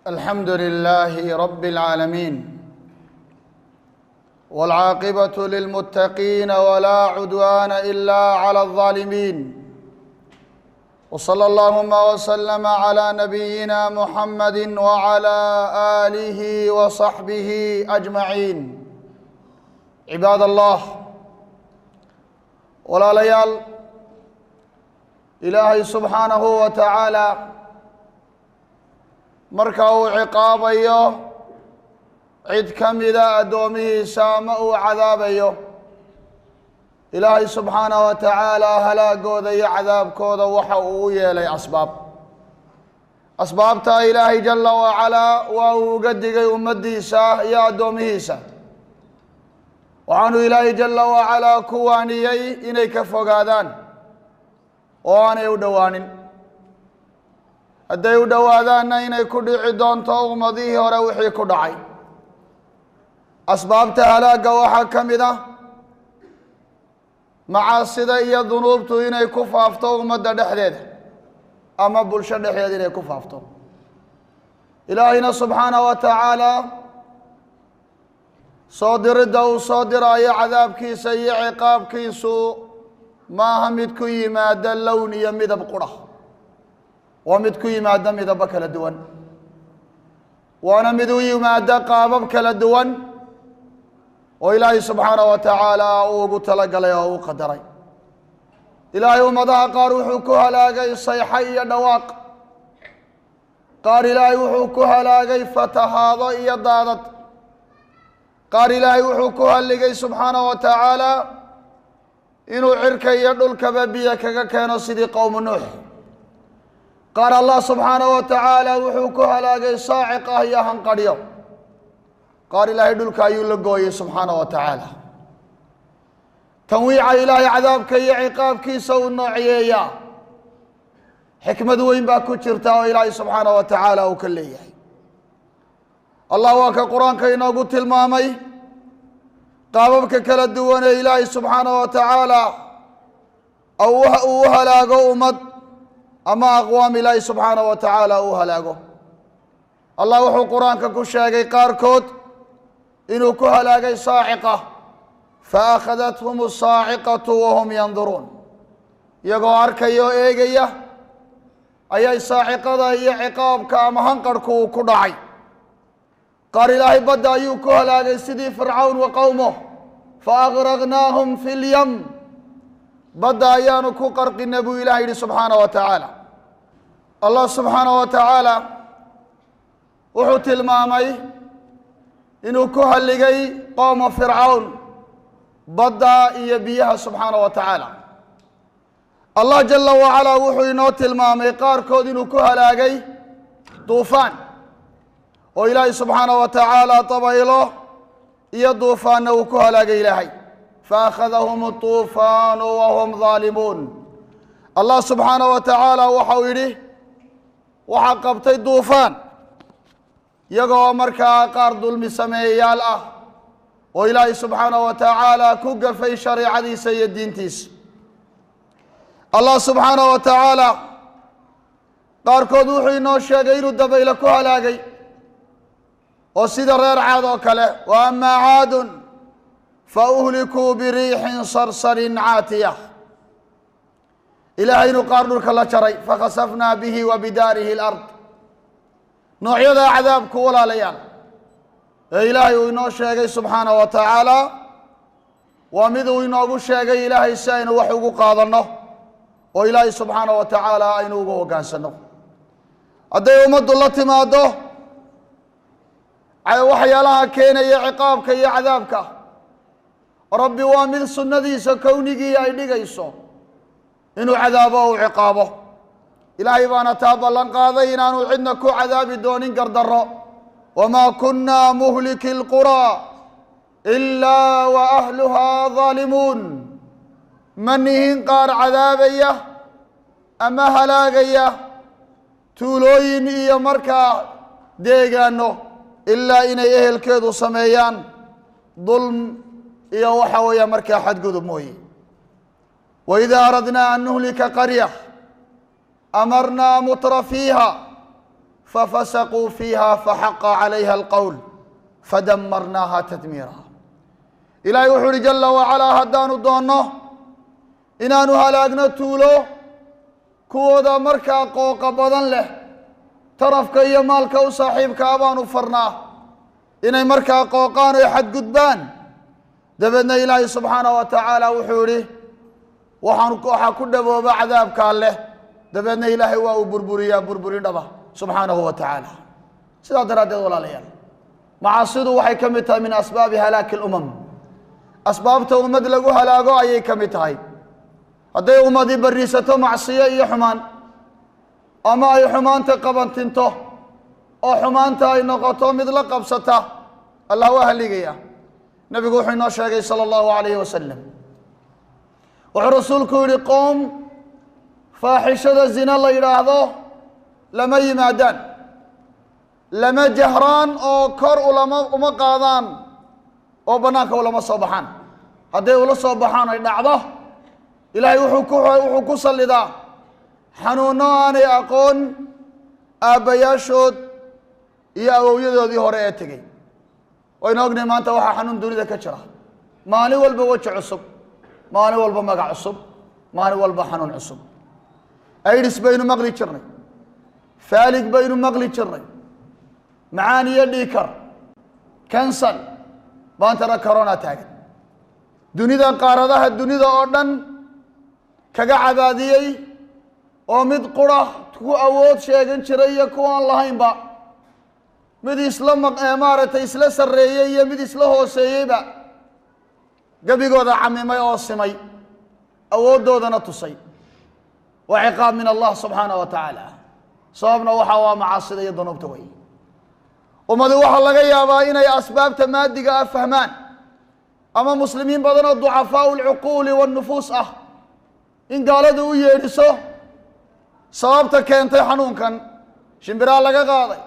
الحمد لله رب العالمين، والعاقبة للمتقين ولا عدوان إلا على الظالمين، وصلى اللهم وسلم على نبينا محمد وعلى آله وصحبه أجمعين. عباد الله، walaalayaal, Ilaahay subxaanahu wa tacaala marka uu ciqaabayo cid ka mida addoomihiisa ama uu cadaabayo, Ilaahay subxaanahu wa tacaala halaagooda iyo cadaabkooda waxa uu u yeelay asbaab. Asbaabtaa Ilaahay jala wacalaa waa uu uga digay ummaddiisa iyo addoomihiisa. Waxaanu Ilaahay jala wacalaa ku waaniyey inay ka fogaadaan oo aanay u dhowaanin. Hadday u dhowaadaanna, inay ku dhici doonto ummadihii hore wixii ku dhacay. Asbaabta halaagga waxaa ka mid ah macaasida iyo dunuubtu inay ku faafto ummadda dhexdeeda ama bulsho dhexdeeda inay ku faafto. Ilaahayna subxaanahu wa tacaala soo diridda uu soo diraayo cadaabkiisa iyo ciqaabkiisu maaha mid ku yimaada lown iyo midab qura, waa mid ku yimaada midabo kala duwan, waana mid u yimaada qaabab kala duwan oo Ilaahay subxaanahu wa tacaala uu ugu talagalay oo uu qadaray. Ilaahay ummadaha qaar wuxuu ku halaagay sayxa iyo dhawaaq, qaar Ilaahay wuxuu ku halaagay fatahaado iyo daadad, qaar Ilaahay wuxuu ku halligay subxaanahu wa tacaala inuu cirka iyo dhulkaba biyo kaga keeno, sidii qowmu Nuux. Qaar Allah subxaanahu wa tacaala wuxuu ku halaagay saaciq ah iyo hanqadhyo. Qaar Ilaahay dhulka ayuu la gooyey subxaanahu wa tacaala. Tanwiica Ilaahay cadaabka iyo ciqaabkiisa uu noociyeeyaa xikmad weyn baa ku jirta oo Ilaahay subxaanahu wa tacaala uu ka leeyahay. Allah waa ka Qur-aanka inoogu tilmaamay qaababka kala duwan ee Ilaahay subxaanahu wa tacaala uu u halaago ummad ama aqwaam Ilaahay subxaanahu wa tacaala uu halaago. Allah wuxuu Qur-aanka ku sheegay qaarkood inuu ku halaagay saaciqa, faأkhadathum asaaciqatu wahum yanduruun. Iyagoo arkaya oo eegaya ayay saaciqada iyo ciqaabka ama hanqarhku uu ku dhacay. Qaar Ilaahay badda ayuu ku halaagay, sidii Fircawn wa qowmoh, faأgraqnaahum fi lyam, badda ayaanu ku qarqina buu Ilahay yihi subxaanaه wa tacaala. Allah subxaanaه wa tacaala wuxuu tilmaamay inuu ku halligay qowma Fircawn badda iyo biyaha subxaanaه wa tacaala. Allah jala wacalaa wuxuu inoo tilmaamay qaarkood inuu ku halaagay duufaan, oo Ilaahay subxaanaه wa tacaala dabaylo iyo duufaanna uu ku halaagay Ilaahay, faakhadahum الطuufaanu wahum daalimuun. Allah subxaanaه wa tacaala waxau yidhi waxaa qabtay duufaan iyagoo markaa qaar dulmi sameeyayaal ah oo Ilaahay subxaanaه wa tacaala ku gafay shareecadiisa iyo diintiisa. Allah subxaanaه wa tacaala qaarkood wuxuu inoo sheegay inuu dabaylo ku halaagay, oo sida reer Caad oo kale, wa amaa Caadun fa uhlikuu biriixin sarsarin caatiya. Ilaahay inuu qaar dhulka la jaray, fakhasafnaa bihi wa bidaarihi alard. Noocyadaa cadaabku, walaalayaal, ee Ilaahay uu inoo sheegay subxaanaه wa tacaala waa mid uu inoogu sheegay Ilaahay si aynu wax ugu qaadanno oo Ilaahay subxaanaه wa tacaala aynu ugu hoggaansanno. Hadday ummaddu la timaado waxyaalaha keenaya ciqaabka iyo cadaabka Rabbi, waa mid sunnadiisa kownigii ay dhigayso inuu cadaabo o u ciqaabo. Ilaahay baana taa ballan qaaday inaanu cidna ku cadaabi doonin gardarro. Wamaa kunna muhliki اlquraa ilaa wa ahluhaa daalimuun. Ma nihin qaar cadaabaya ama halaagaya tuulooyin iyo markaa deegaano ilaa inay ehelkeedu sameeyaan dulm iyo waxa weeya markaa xadgudub mooye. Waidaa aradnaa an nuhlika qarya amarnaa mutra fiiha. Fafasaquu fiiha faxaqa calayha alqowl fadamarnaaha tadmiira. Ilaahay wuxuu uhi jala wacalaa, haddaanu doonno inaanu halaagno tuulo, kuwooda markaa qooqa badan leh, tarafka iyo maalka u saaxiibkaa baanu farnaa inay markaa qooqaan oy xadgudbaan. Dabeedna Ilaahay subxaana wa tacaala wuxuu idhi waxaan waxaa ku dhabooba cadaabka Alleh, dabeedna Ilaahay waa uu burburiyaa burburin dhaba, subxaanahu wa tacaala. Sidaa daraaddeed, walaalayaal, macaasidu waxay ka mid tahay min asbaabi halaaki alumam, asbaabta ummad lagu halaago ayay ka mid tahay. Hadday ummadi barriisato macsiyo iyo xumaan, ama ay xumaanta qabantinto oo xumaanta ay noqoto mid la qabsata, Allah waa haligaya. Nabigu wuxuu inoo sheegay sala allahu alayhi wasalam, wuxuu rasuulku yihi, qoom faaxishada zina la yidhaahdo lama yimaadaan, lama jahraan oo kor ulama uma qaadaan oo bannaanka ulama soo baxaan. Hadday ula soo baxaan ay dhacdo, Ilaahay wuxuu ku sallidaa xanuunno aanay aqoon aabbayaashood iyo awowyadoodii hore ee tegey. Waynu ognahay maanta waxaa xanuun dunida ka jira, maalin walba weji cusub, maalin walba magac cusub, maalin walba xanuun cusub. AIDS baynu maqli jirnay, faalig baynu maqli jirnay, macaan iyo dhiikar, kansal, maantana corona taagan dunida, qaaradaha dunida oo dhan kaga cabaadiyey oo mid qura ku awood sheegan jiray iyo kuwaan lahaynba, mid isla maaragtay isla sarreeyey iyo mid isla hooseeyeyba, gebigooda camimay oo simay, awooddoodana tusay. Waa ciqaab min Allah subxaana wa tacaala. Sababna waxa waa macaasida iyo dunuubta wey. Ummadi waxaa laga yaabaa inay asbaabta maadiga ah fahmaan, ama muslimiin badan oo ducafaau alcuquuli waannufuus ah in gaaladu u yeedhiso sababta keentay xanuunkan. Shimbiraa laga qaaday,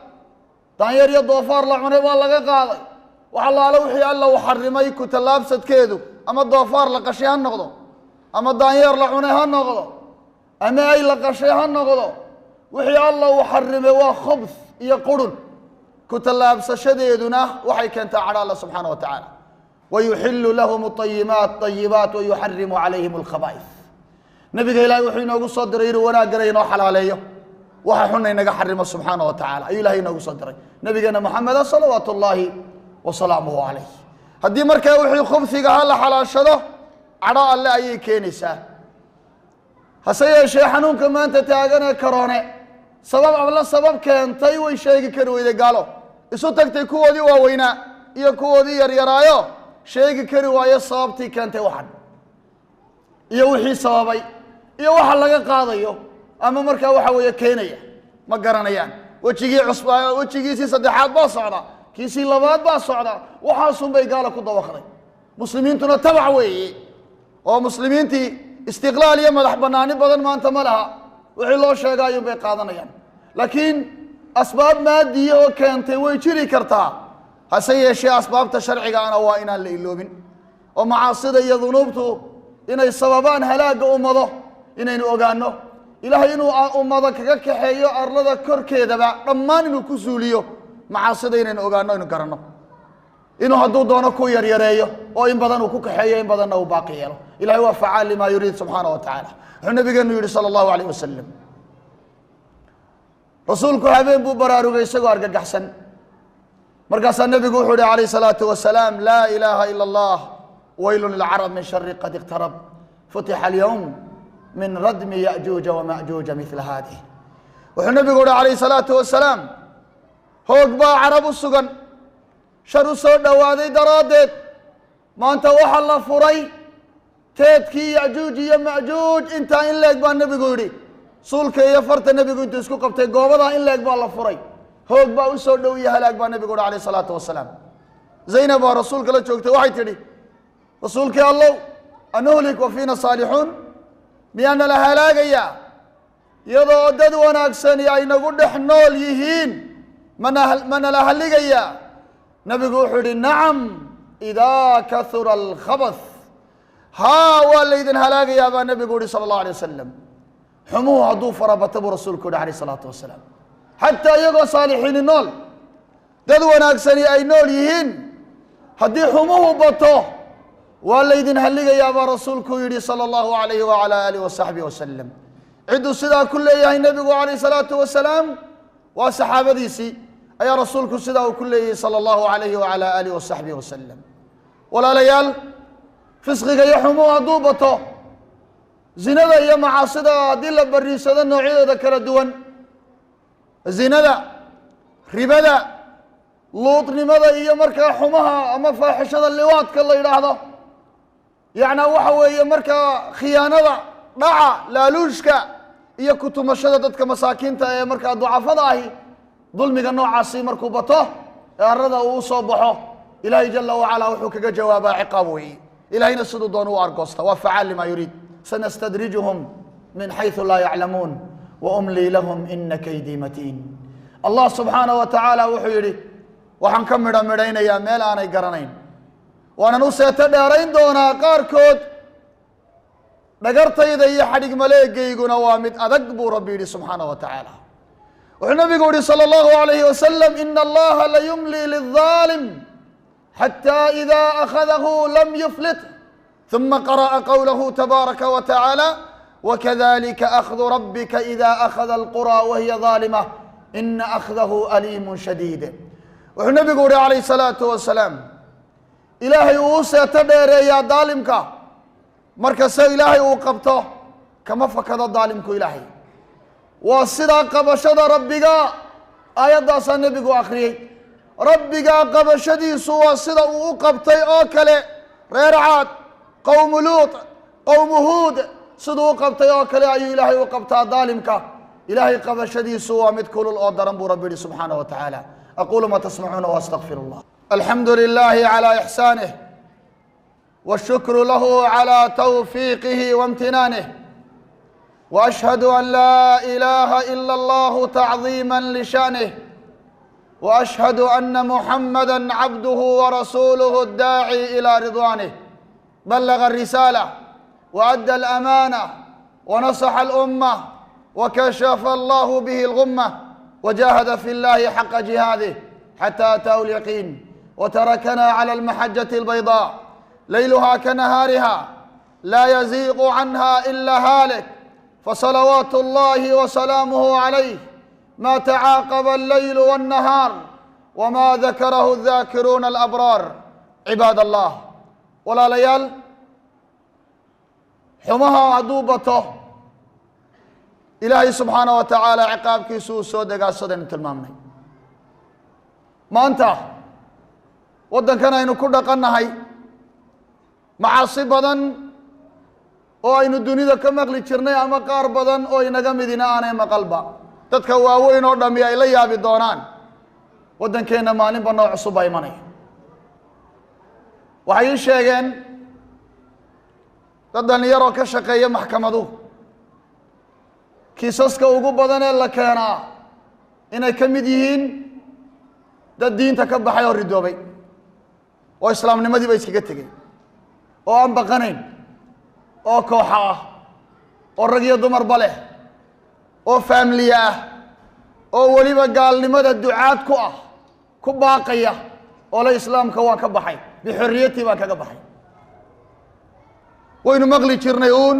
daanyeer iyo doofaar la cunay baa laga qaaday. Wax allaale wixii Alla uu xarimay ku tallaabsadkeedu, ama doofaar la qashay ha noqdo, ama daanyeer la cunay ha noqdo, ama ay la qashay ha noqdo, wixii Alla uu xarimay waa khubth iyo qurun. Ku tallaabsashadeeduna waxay keentaa cadho Alla subxaana wa tacaala. Wayuxilu lahum ayimaat ayibaat wayuxarimu calayhim alkhabaa'ith. Nabiga Ilahay wuxuu inoogu soo diray inuu wanaaggana inoo xalaaleeyo, waxa xunna inaga xarimo, subxaana wa tacala ayuu Ilahay inoogu soo diray nabigeena Maxameda salawaatu ullaahi wasalaamuhu calayh. Haddii markaa wixii khubsiga ha la xalaashado, cadho Alle ayay keenaysaa. Hase yeeshee xanuunka maanta taagan ee karoone, sabab alla sabab keentay way sheegi kari weyday. Gaalo isu tagtay, kuwoodii waaweynaa iyo kuwoodii yaryaraayo, sheegi kari waayo sababtii keentay waxan iyo wixii sababay iyo waxa laga qaadayo ama markaa waxa weeye keenaya, ma garanayaan. Wejigii cusb, wejigiisii saddexaad baa socda, kiisii labaad baa socda, waxaasun bay gaala ku dawaqday. Muslimiintuna tabac weeye, oo muslimiintii istiqlaal iyo madax banaani badan maanta ma laha, wixii loo sheega ayuun bay qaadanayaan. Laakiin asbaab maadiya oo keentay way jiri kartaa, hase yeeshee asbaabta sharcigaana waa inaan la iloobin, oo macaasida iyo dunuubtu inay sababaan halaagga ummado inaynu ogaano. Ilaahay inuu ummado kaga kaxeeyo arlada korkeedaba dhammaan, inuu ku suuliyo macaasida, inaynu ogaano, aynu garanno inuu hadduu doono ku yaryareeyo oo in badan uu ku kaxeeyo, in badanna uu baaqi yeelo. Ilahay waa facaal limaa yuriid, subxaana wa tacaala. Wuxuu nabigeenu yihi sala allahu alayh wasalam, rasuulku habeen buu baraarugay isagoo argagaxsan. Markaasaa nebigu wuxuu yihi calayh salaatu wasalaam: "Laa ilaaha ila Allah, waylu lilcarab min shari qad iqtarab, futixa alyowm min radmi yajuuja wamajuuja mila haadih." Wuxuu nebigu uhi calayh salaatu wasalaam: "Hoog baa carab u sugan shar u soo dhowaaday daraaddeed. Maanta waxaa la furay teedkii Yajuuj iyo Majuuj intaa in leeg," baa nebigu yidhi. Suulka iyo farta nebigu intuu isku qabtay, goobadaa in leeg baa la furay. Hoog baa u soo dhow iyo halaag, baa nebigu uhi alayh salaatu wasalaam. Zaynab baa rasuulka la joogtay, waxay tidhi: "Rasuulkii Allow, anuhlik wa fiina saalixuun? Miyaana la halaagayaa iyadoo dad wanaagsani ay nagu dhex nool yihiin? Mana la halligayaa?" Nabigu wuxuu yihi: "Nacam, idaa kahura alkhabath. Haa, waa laydin halaagayaa," baa nebigu yihi sala allahu alay wasalam, xumuhu hadduu farabata, buu rasuulku yihi alayh salaatu wasalaam. Xataa iyagoo saalixiini nool, dad wanaagsani ay nool yihiin, haddii xumuhu bato waa laydin halligayaa baa rasuulku yidhi sala allahu alayhi wacala aalihi wasaxbihi wasalam. Cidduu sidaa ku leeyahay nebigu calayh salaatu wasalaam waa saxaabadiisii ayaa rasuulku sidaa uu ku leeyahay sala allahu alayhi wacala aalihi wasaxbihi wasalam. Walaalayaal, fisqiga iyo xumuhu hadduu bato, zinada iyo macaasida haddii la bariisado noocyadooda kala duwan, zinada, ribada, luudnimada iyo markaa xumaha ama faaxishada liwaadka la yidhaahdo, yacnaa waxa weeye markaa khiyaanada, dhaca, laaluushka iyo kutumashada dadka masaakiinta ee markaa ducafada ahi, dulmiga noocaasi markuu bato ee arrada uu usoo baxo, ilaahay jala wacalaa wuxuu kaga jawaabaa ciqaab weeye. Ilahayna siduu doon u argoosta, waa facaal lima yuriid. Sanastadrijuhum min xayثu laa yaclamuun waumlii lahum ina kaydii matiin. Allah subxaanaه wa tacaala wuxuu yidhi waxaan ka midho midhaynayaa meel aanay garanayn, waanan u seeto dheerayn doonaa qaarkood, dhagartayda iyo xadhig maleegayguna waa mid adag buu rabbi yidhi subxaanaه wa tacaala. Wuxuu nabigu yihi salى اllahu alayhi wasalam ina allaha layumlii lلظaalim xatى إida akhadahu lam yuflit. ثuma qara'a qowlahu tabaaraka wa tacaala wakadalika akhdu rabbika ida akhada alqurى wahiya ظaalimة ina akhdahu aliimu shadiid. Wuxuu nabigu yihi calayh الsalaatu wasalaam ilaahay uu u seeto dheereeyaa daalimka, markase ilaahay uu qabto kama fakado daalimku ilaahay. Waa sidaa qabashada rabbiga, aayaddaasaa nebigu akhriyey. Rabbigaa qabashadiisu waa sida uu u qabtay oo kale reer Caad, qowmu Luut, qowmu Huud, siduu u qabtay oo kale ayuu ilaahay u qabtaa daalimka. Ilaahay qabashadiisu waa mid kulul oo daran buu rabbi yihi subxaanaه wa tacaala. Aqulu ma tasmacuuna waastaqfir اllah. Alxamdu lilahi calى ixsaanih, wالshukru lahu calى tawfiiqihi waاmtinaanih, وأشhهd أn laa إlaha إlا اllah تacظiima لشhأnih, وأشhهd أna muxamada cabduh ورasuuluh الdaaعي إlى ridwanih, بلغ الرisaalة وأdى الأmانة ونصح الأmة وkشف اllah bه الغmة وجاهد في اllahi xaqa جihaadih xatى أtaahu اليقين, وتrakna عlى المxaجة البيضاء layluha kanahaariha laa يزيq عnha إla halik, فصلوات الله وسلامه عليه ما تعاقب الليل والنهار وما ذكره الذاكرون الأبرار. عباad الله, walaalayaal, xumaha hadduu bato ilaahay subxaanaه wa tacaala ciqaabkiisu uu soo degaa sidaynu tilmaamnay. Maanta waddankan aynu ku dhaqannahay macaasi badan oo aynu dunida ka maqli jirnay ama qaar badan oo inaga midina aanay maqalba, dadka waaweyn oo dhami ay la yaabi doonaan, waddankeenna maalinba nooc cusub baa imanaya. Waxay ii sheegeen dad dhalinyaroo ka shaqeeya maxkamaduhu kiisaska ugu badan ee la keenaa inay ka mid yihiin dad diinta ka baxay oo ridoobay oo islaamnimadiiba iskaga tegey oo aan baqanayn, oo kooxa ah, oo rag iyo dumarba leh, oo faamiliya ah, oo weliba gaalnimada ducaad ku ah, ku baaqaya oo le islaamka waan ka baxay, bixorriyatii baan kaga baxay. Waynu maqli jirnay uun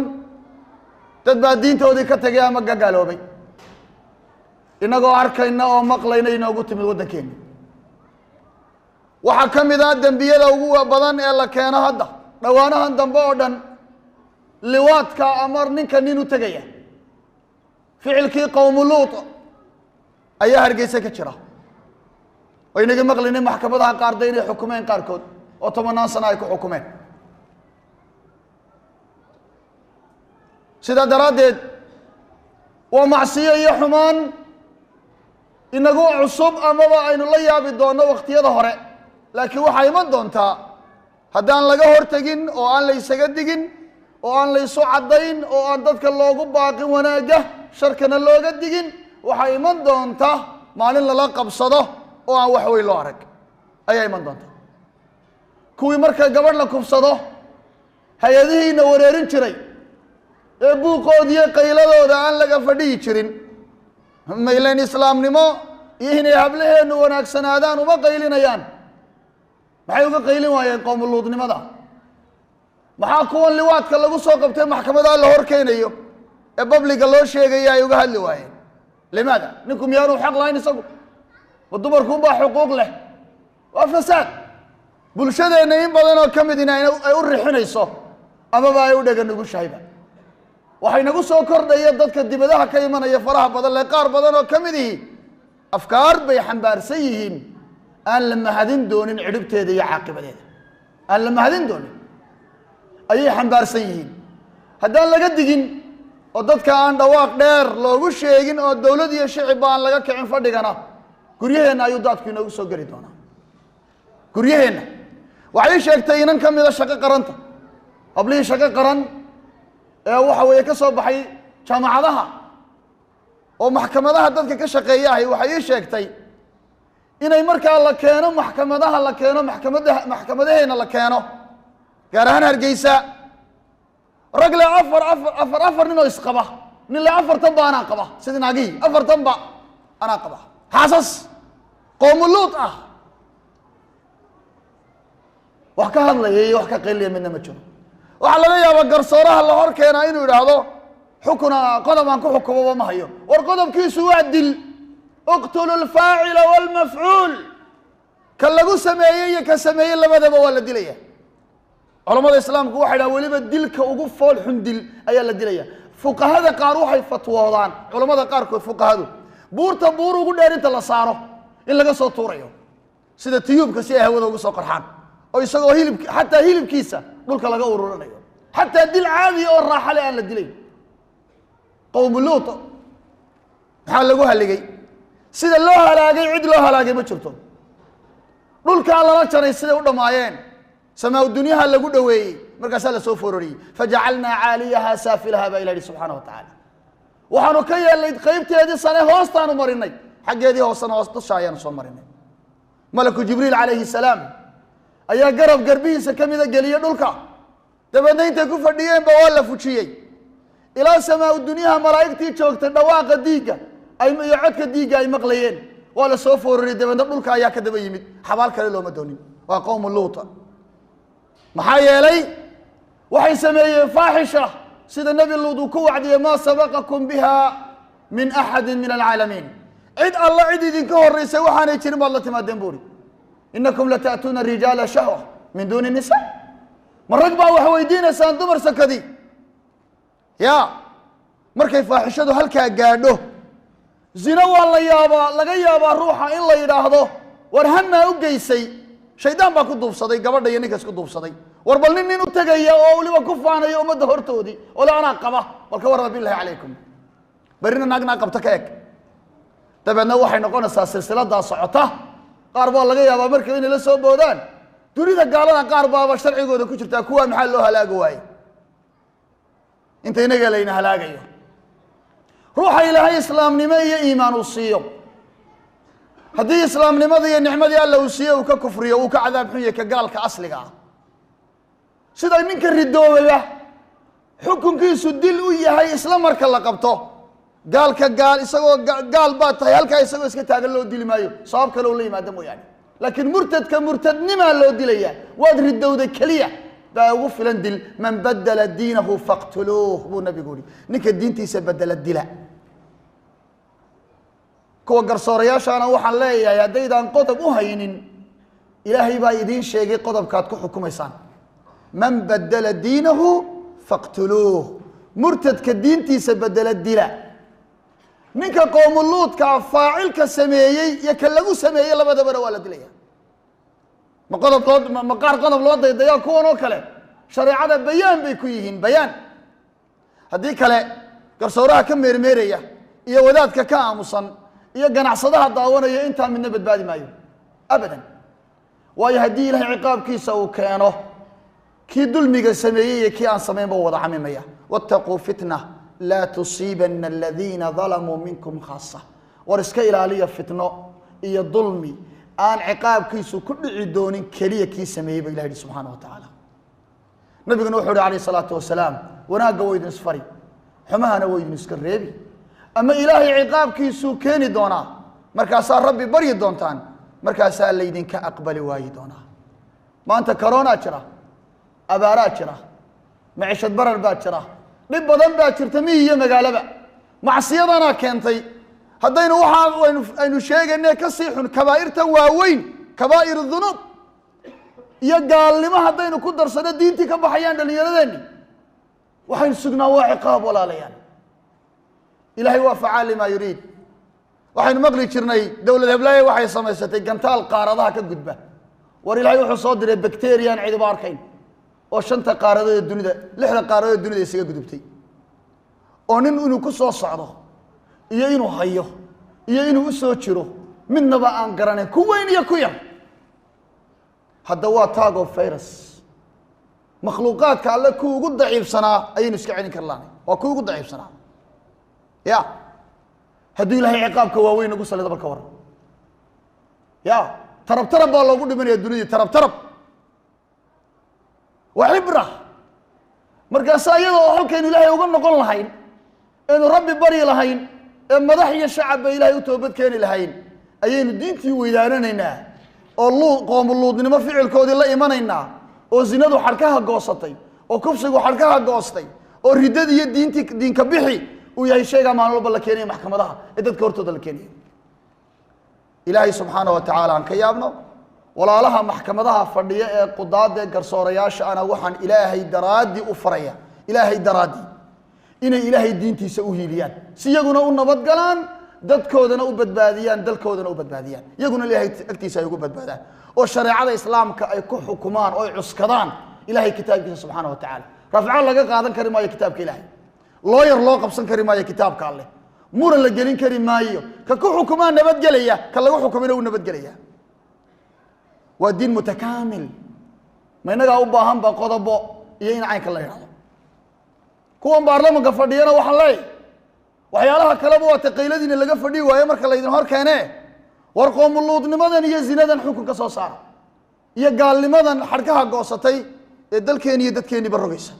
dad baa diintoodii ka tegay ama gagaaloobay, innagoo arkayna oo maqlayna inoogu timid waddankeena. Waxaa ka mid ah dembiyada ugu badan ee la keeno hadda dhowaanahan dambe oo dhan liwaadka ama ninka nin u tegaya, ficilkii qowmu Luut ayaa Hargeysa ka jira. Oo inaga maqlinay maxkamadaha qaarda inay xukumeen qaarkood oo 10-aan sano ay ku xukumeen. Sidaa daraaddeed waa macsiyo iyo xumaan inagu cusub amaba aynu la yaabi doonno wakhtiyada hore, laakiin waxaa iman doontaa haddaan laga hortegin oo aan la ysaga digin oo aan la ysu caddayn oo aan dadka loogu baaqin wanaagga, sharkana looga digin, waxaa iman doonta maalin lala qabsado oo aan wax weyn loo arag ayaa iman doonta. Kuwii marka gabadh la kufsado hay-adihiina wareerin jiray ee buuqoodiyo qayladooda aan laga fadhiyi jirin, Maylan islaamnimo iyo inay hablaheennu wanaagsanaadaan uma qaylinayaan. Maxay uga qaylin waayeen qoomuluudnimada? Maxaa kuwan liwaadka lagu soo qabtay maxkamadaha la hor keenayo ee babliga loo sheegaya ay uga hadli waayeen? Limaada? Ninku miyaanu xaq lahayn isagu? Ma dumarkuunbaa xuquuq leh? Waa fasaad bulshadeenna in badan oo ka midina ay u rixinayso amaba ay u dhega nugushahayba. Waxay nagu soo kordhaya dadka dibadaha ka imanaya faraha badan le, qaar badan oo ka mid ihi afkaar bay xambaarsan yihiin aan la mahadin doonin cidhibteeda iyo caaqibadeeda, aan la mahadin doonin ayay xambaarsan yihiin. Haddaan laga digin oo dadka aan dhawaaq dheer loogu sheegin oo dowlad iyo shicibba aan laga kicin fadhigana, guryaheenna ayuu daadku inoogu soo geli doonaa. Guryaheenna waxay sheegtay inan ka mida shaqo qaranta, hablihii shaqo qaran ee waxa weeye ka soo baxay jaamacadaha oo maxkamadaha dadka ka shaqeeya ahay, waxay ii sheegtay inay markaa la keeno maxkamadaha, la keeno maxkamadaha, maxkamadaheena la keeno, gaar ahaan Hargeysa, rag le afar afar afar afar nin oo isqaba, nin le afartan ba anaa qaba, sidii naagihii afartan ba anaa qaba, xaasas qoomuluud ah. Wax ka hadlaya iyo wax ka qayliya midna ma jiro. Waxaa laga yaabaa garsooraha la hor keenaa inuu idhaahdo xukuna qodob aan ku xukumoba ma hayo. War qodobkiisu waa dil, uqtulu lfaacila walmafcuul, ka lagu sameeyey iyo ka sameeyey labadaba waa la dilaya. Culamada islaamku waxay dhahan weliba dilka ugu fool xun dil ayaa la dilaya. Fuqahada qaar waxay fatwoodaan, culamada qaarkood fuqahadu, buurta buur ugu dheer inta la saaro in laga soo tuurayo sida tiyuubka si ay hawada ugu soo qarxaan, oo isagoo hilib, xataa hilibkiisa dhulka laga ururinayo, xataa dil caadiya oo raaxa le aan la dilayn. Qowmu Luut maxaa lagu haligay? Sida loo halaagay cid loo halaagay ma jirto. Dhulkaa lala jaray siday u dhammaayeen, samaa dunyaha lagu dhoweeyey, markaasaa lasoo fororiyey. Fajacalnaa caaliyaha saafilaha baa ilah yihi subxaana wa tacaala. Waxaanu ka yeelnay qaybteedii sane hoostaanu marinay, xaggeedii hoosena hoos dusha ayaanu soo marinay. Malaku Jibriil calayhi salaam ayaa garab garbihiisa ka mida geliyey dhulka, dabeedna intay ku fadhiyeenba waa la fujiyey ilaa samaa dunyaha. Malaa'igtii joogtay dhawaaqa diigga ay iyo codka diigga ay maqlayeen. Waa la soo foororiyey, dabeedna dhulka ayaa ka daba yimid, xabaal kale looma doonin. Waa qowmu Luuta. Maxaa yeelay waxay sameeyeen faaxisha, sida Nebi Luud uu ku wacdiyey: maa sabaqakum biha min axadi min alcaalamiin, cid alla cid idinka horeysay waxaanay jirin baad la timaadeen buuri. Inakum lata'tuuna rijaala shahwa min duuni nisa, ma rag baa wax weydiinaysaan dumar sakadii? Ya markay faaxishadu halkaa gaadho, zino waa la yaabaa, laga yaabaa ruuxa in la yidhaahdo war hamaa u geysay, shaydaan baa ku duubsaday gabadha iyo ninka isku duubsaday. War bal nin u tegaya oo weliba ku faanaya ummadda hortoodii oo le anaa qaba, bal ka warrama billahi calaykum. Berrina naag naag qabta ka eg, dabeedna waxay noqonaysaa silsiladaa socota. Qaar baa laga yaabaa marka inay la soo boodaan dunida gaalada qaar baaba sharcigooda ku jirtaa, kuwaa maxaa loo halaagi waaye inta inaga layna halaagayo? Ruuxa Ilaahay islaamnimo iyo iimaan uu siiyo, haddii islaamnimadii iyo nicmadii Alla uu siiye uu ka kufriyo, uu ka cadaab xun yahay ka gaalka asliga ah. Sida ninka ridoobayba xukunkiisu dil u yahay isla marka la qabto, gaalka gaal isagoo gaal baa tahay halkaa isagoo iska taagan loo dili maayo, sabab kale oo la yimaada mooyaane. Laakiin murtadka murtadnimaa loo dilaya, waad ridowda keliya baa ugu filan dil. Man badala diinahu faqtuluuh buu nabigu yihi, ninka diintiisa bedela dila. Kuwa garsoorayaashaana waxaan leeyahay, haddaydaan qodob u haynin, Ilaahay baa idiin sheegay qodobkaad ku xukumaysaan: man badala diinahu faqtuluuh, murtadka diintiisa bedela dila. Ninka qoomuluudkaa faacilka sameeyey iyo ka lagu sameeyey labadabana waa la dilaya. Ma qodob loo ma qaar qodob loo daydayaa kuwan oo kale? Shareecada bayaan bay ku yihiin bayaan. Haddii kale garsooraha ka meermeeraya iyo wadaadka ka aamusan iyo ganacsadaha daawanaya intaa midna badbaadi maayo abadan. Waayo haddii Ilahay ciqaabkiisa uu keeno, kii dulmiga sameeyey iyo kii aan samayn ba wada camimaya. Wattaquu fitna laa tusiibana aladiina dalamuu minkum khaasa. War iska ilaaliya fitno iyo dulmi aan ciqaabkiisu ku dhici doonin keliya kii sameeyey ba ilah yihi subxaana wa tacaala. Nabiguna wuxuu uhi alayh salaatu wasalaam: wanaagga waa idin isfari, xumahana waa idin iska reebi. Ama Ilaahay ciqaabkiisuu keeni doonaa, markaasaa Rabbi baryi doontaan, markaasaa laydinka aqbali waayi doonaa. Maanta koronaa jira, abaaraa jira, macishad barar baa jira, dhib badan baa jirta miyi iyo magaalaba. Macsiyadanaa keentay. Haddaynu waxaa aynu sheegayne ka sii xun, kabaa'irtan waaweyn, kabaa'ir dunuub iyo gaalnimo haddaynu ku darsano, diintii ka baxayaan dhallinyaradeenni. Waxaynu sugnaa waa ciqaab, walaalayaal. Ilaahay waa facaal limaa yuriid. Waxaynu maqli jirnay dowlad heblaaye waxay samaysatay gantaal qaaradaha ka gudba. War Ilaahay wuxuu soo diray bacterian cidiba arkayn oo shanta qaaradood ee dunida, lixda qaaradood ee dunida isaga gudubtay, oo nin inuu ku soo socdo iyo inuu hayo iyo inuu u soo jiro midnaba aan garanayn, ku weyn iyo ku yar. Hadda waa tago virus. Makhluuqaadka Alle kuwa ugu daciifsanaa ayaynu iska celin karlaanay, waa kuwa ugu daciifsanaa. Ya hadduu Ilaahay ciqaabka waaweyn nagu salido, balka waran? Ya tarab tarab baa loogu dhimanaya dunidii, tarab tarab. Waa cibra. Markaasa iyada oo halkaynu Ilaahay uga noqon lahayn, aynu Rabbi baryi lahayn, ee madax iyo shacabba Ilaahay u toobad keeni lahayn, ayaynu diintii weydaananaynaa oo luu qoomuluudnimo ficilkoodii la imanaynaa, oo zinadu xadhkaha goosatay, oo kufsigu xadhkaha goostay, oo riddadii iyo diintii diinka bixi uu yahay shaygaa maalin walba la keenaya maxkamadaha ee dadka hortooda la keenaya. Ilaahay subxaana wa tacaala aan ka yaabno. Walaalaha maxkamadaha fadhiya ee qudaada ee garsoorayaasha ana waxaan Ilaahay daraaddii u faraya, Ilaahay daraaddii, inay Ilaahay diintiisa u hiiliyaan, si iyaguna u nabadgalaan, dadkoodana u badbaadiyaan, dalkoodana u badbaadiyaan, iyaguna Ilaahay agtiisa ay ugu badbaadaan, oo shareecada Islaamka ay ku xukumaan oo ay cuskadaan Ilahay kitaabkiisa subxaana wa tacaala. Rafco laga qaadan kari maayo kitaabka Ilaahay, looyar loo qabsan kari maayo kitaabka Alleh, muran la gelin kari maayo. Ka ku xukumaa nabadgelaya, ka lagu xukumina uu nabadgelaya. Waa diin mutakaamil. Ma innagaa u baahan ba qodobo iyo in caynka la yidhahdo? Kuwan baarlamanka fadhiyana waxaan leeyahy, waxyaalaha kaleba waa taqayladiina laga fadhiyi waayo marka laydin hor keene. War qoomuluudnimadan iyo zinadan xukun ka soo saara, iyo gaalnimadan xadhkaha goosatay ee dalkeeni iyo dadkeeniiba rogaysa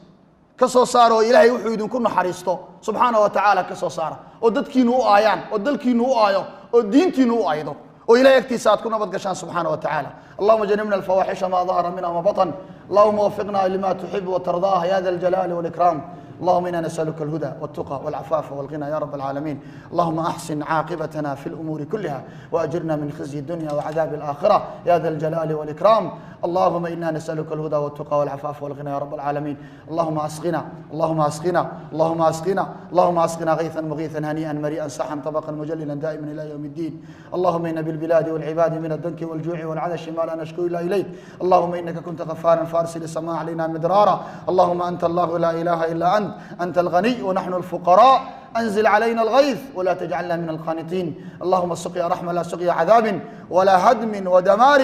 ka soo saara, oo Ilaahay wuxuu idinku naxariisto subxaana wa tacaala ka soo saara, oo dadkiinu u aayaan, oo dalkiinu u aayo, oo diintiinu u aydo, oo Ilahay agtiisa aad ku nabad gashaan subxaana wa tacaala. Allahuma janibna alfawaaxisha ma dahara minha wma batan. Allahuma wafiqna lima tuxib watardaah ya da aljalaali walikraam. اللهم إنا نسألك الهدى والتقى والعفاف والغنى يا رب العالمين. اللهم أحسن عاقبتنا في الأمور كلها وأجرنا من خزي الدنيا وعذاب الآخرة يا ذا الجلال والإكرام. اللهم إنا نسألك الهدى والتقى والعفاف والغنى يا رب العالمين. اللهم أسقنا، اللهم أسقنا، اللهم أسقنا، اللهم أسقنا غيثا مغيثا هنيئا مريئا سحا طبقا مجللا دائما إلى يوم الدين. اللهم إن بالبلاد والعباد من الدنك والجوع والعطش ما لا نشكو إلا إليك. اللهم إنك كنت غفارا فارسل السماء علينا مدرارا. اللهم أنت الله لا إله إلا أنت، أنت الغني ونحن الفقراء، أنزل علينا الغيث ولا تجعلنا من القانطين. اللهم سقيا رحمة لا سقيا عذاب ولا هدم ودمار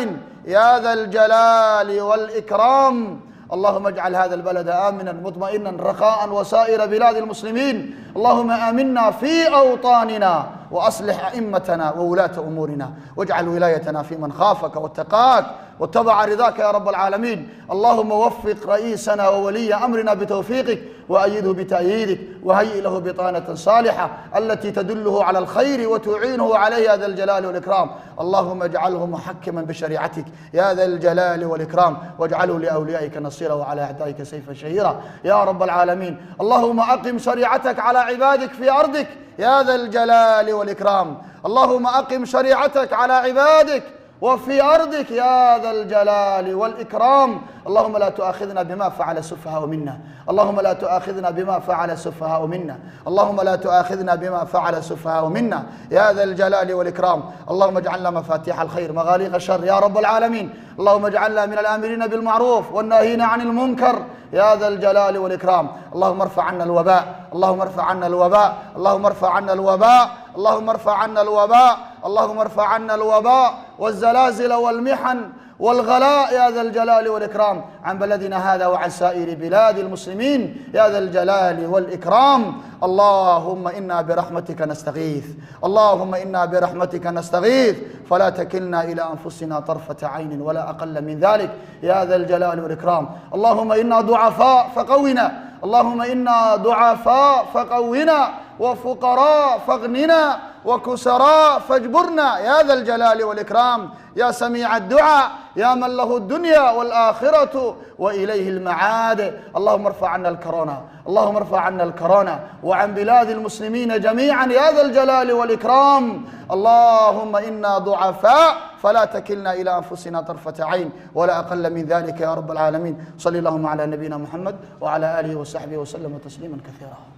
يا ذا الجلال والإكرام. اللهم اجعل هذا البلد آمنا مطمئنا رخاء وسائر بلاد المسلمين. اللهم آمنا في أوطاننا وأصلح أئمتنا وولاة أمورنا، واجعل ولايتنا في من خافك واتقاك واتبع رضاك يا رب العالمين. اللهم وفق رئيسنا وولي أمرنا بتوفيقك، وأيده بتأييدك، وهيئ له بطانة صالحة التي تدله على الخير وتعينه عليه يا ذا الجلال والإكرام. اللهم اجعله محكما بشريعتك يا ذا الجلال والإكرام، واجعله لأوليائك نصيرا وعلى أعدائك سيفا شهيرا يا رب العالمين. اللهم أقم شريعتك على عبادك في أرضك يا ذا الجلال والإكرام. اللهم أقم شريعتك على عبادك وفي أرضك يا ذا الجلال والإكرام. اللهم لا تؤاخذنا بما فعل السفهاء منا. اللهم لا تؤاخذنا بما فعل السفهاء منا. اللهم لا تؤاخذنا بما فعل السفهاء منا يا ذا الجلال والإكرام. اللهم اجعلنا مفاتيح الخير مغاليق الشر يا رب العالمين. اللهم اجعلنا من الآمرين بالمعروف والناهين عن المنكر يا ذا الجلال والإكرام. اللهم ارفع عنا الوباء. اللهم ارفع عنا الوباء. اللهم ارفع عنا الوباء. اللهم ارفع عنا الوباء. اللهم ارفع عنا الوباء والزلازل والمحن والغلاء يا ذا الجلال والإكرام عن بلدنا هذا وعن سائر بلاد المسلمين يا ذا الجلال والإكرام. اللهم إنا برحمتك نستغيث. اللهم إنا برحمتك نستغيث، فلا تكلنا إلى أنفسنا طرفة عين ولا أقل من ذلك يا ذا الجلال والإكرام. اللهم إنا ضعفاء فقونا. اللهم إنا ضعفاء فقونا، وفقراء فاغننا، وكسراء فاجبرنا، يا ذا الجلال والإكرام، يا سميع الدعاء، يا من له الدنيا والآخرة وإليه المعاد. اللهم ارفع عنا الكورونا، اللهم ارفع عنا الكورونا وعن بلاد المسلمين جميعا يا ذا الجلال والإكرام. اللهم إنا ضعفاء فلا تكلنا إلى أنفسنا طرفة عين ولا أقل من ذلك يا رب العالمين. صلى اللهم على نبينا محمد وعلى آله وصحبه وسلم تسليما كثيرا.